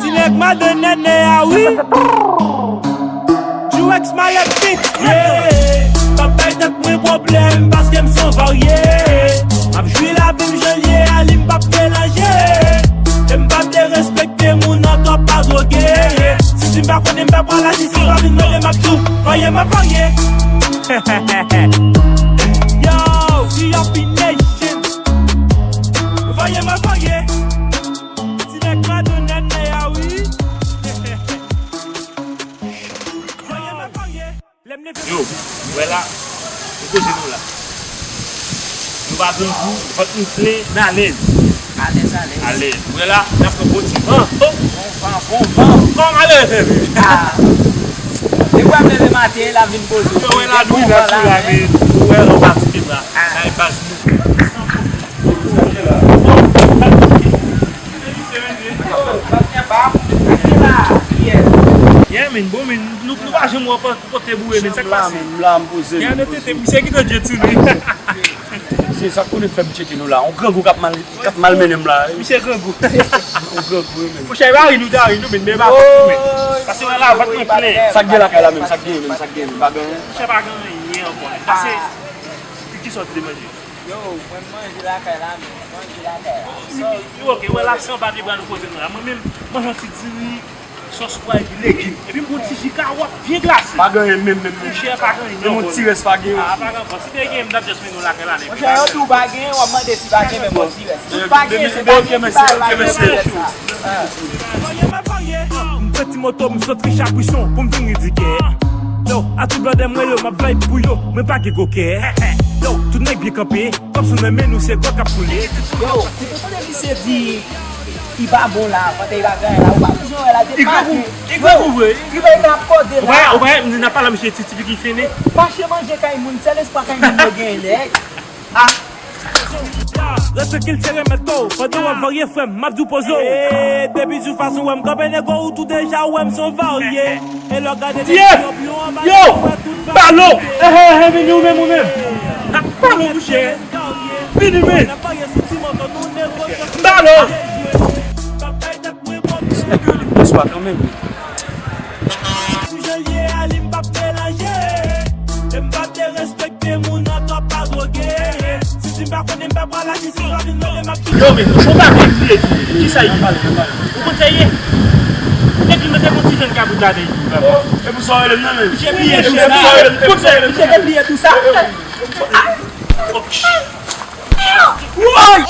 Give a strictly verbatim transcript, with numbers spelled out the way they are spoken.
Ti nèg madan nènè a wi. Durex malèt mix. Yeah. P ap bay tèt mwen pwoblèm paske m san varye. M ap jwi lavi m jan l ye a, li m p ap melanje. E m pa derespekte moun an, twòp pa droge. Si di m pa konnen m pa pral la jistis, pa vin mande m ap tou. Varye m ap varye. Yo, C R P Nation. Varye m ap varye. Ti nèg madan nènè a wi. Varye m ap varye. Lè m leve. Yo, wè la, nou poze nou la. Nou pa grangou, vant nou plen, n alèz. Alèz, alèz. Alèz. Wè la, n ap pran bon ti van. Oh! Bon van, bon van. Kòman malere fè viv? Ah. Depi w ap leve maten, l ap vin poze w. Yo, wè la, nou la, nou la, men. Ou wè, anba ti pye m la. Ah. Sa e baz nou. Yeah, men, bon, men, nou, nou pa janm wè w kote boure, men, sa k pase? M la, m poze. Gen annan tete, misye ki tande ti li. Se sa k konnen fè m tcheke nou la. On grangou k ap mal, k ap malmennen m la. Misye grangou. On grangou, wi, men. Monchè, pa ri nou, ta ri nou, men, men pa fòk nou, men. Pase wè la, vant nou plen. Sa k gen lakay la menm, sa k gen menm, sa k gen menm, pa gen anyen. Monchè, pa gen anyen ankò, men. Pase, ki, ki sòti de manje? Yo, mwen manje lakay la, men. Manje lakay la. Yo, ok, wè la, se anba pye bwa nou poze nou la. Mwen menm, manje yon ti diri, sòs pwa epi legim. Epi m pran ti ji kawòt byen glase. Pa gen anyen menm, menm, menm. Monchè, pa gen anyen. Menm yon ti rès pa gen. Ah, pa gen ankò. Si te gen, m t ap just mennen w lakay la, nèg. Monchè, yo di w pa gen, w ap mande si pa gen, men bon, ti rès. Tout pa gen, se pa gen ki bay, pa gen, ti rès la. Ah. M pran ti moto, m sot Richard Buisson pou m vin ridikè. Yo, a tout blòdè mwen yo, m ap vibe pou yo, mwen pa gen gwo kè. Yo, tout nèg byen kanpe, kòm si w nan men nou, se gòl k ap koule. Yo, si pou tande misye di, li pa bon la, pandan li pa gen anyen la, ou pa bezwen wè la, depi maten. Li grangou vre. Li bay n ap kode la. Ou pa, ou pa, n ap pale a misye ti, ti fi ki fennen. Mache manje kay moun, sèl espwa kay moun yo genyen, nèg. Ah. Respekte l, se remèd kò w. Pandan w ap varye, frè m, m ap di w poze w. Eh, depi sou fason w wè m kanpe, nego, ou tou deja wè m se yon varye. E lè w gade depi yon pyon anba, yo, w wè tout varye. Balo! Eh, eh, eh, vini ou menm, ou menm. Balo, mouche. Vini, men. Balo! Nèg yo li pran swa kanmenm, wi. Pou jan l ye a, li m p ap melanje. E m pa derespekte moun nan, twòp pa droge. Si di m pa konnen, m pa pral la, si se pa vin mande m ap tou. Yo, men, ou pa vle kriye tou. Kisa y ye? Ou konn sa y ye? Epi mete yon ti jèn kabrit ladan l tou, vrèman. E pou sa w rele m nan, men? Misye bliye tou sa. Misye te bliye tou sa. Oh, shit. Woy!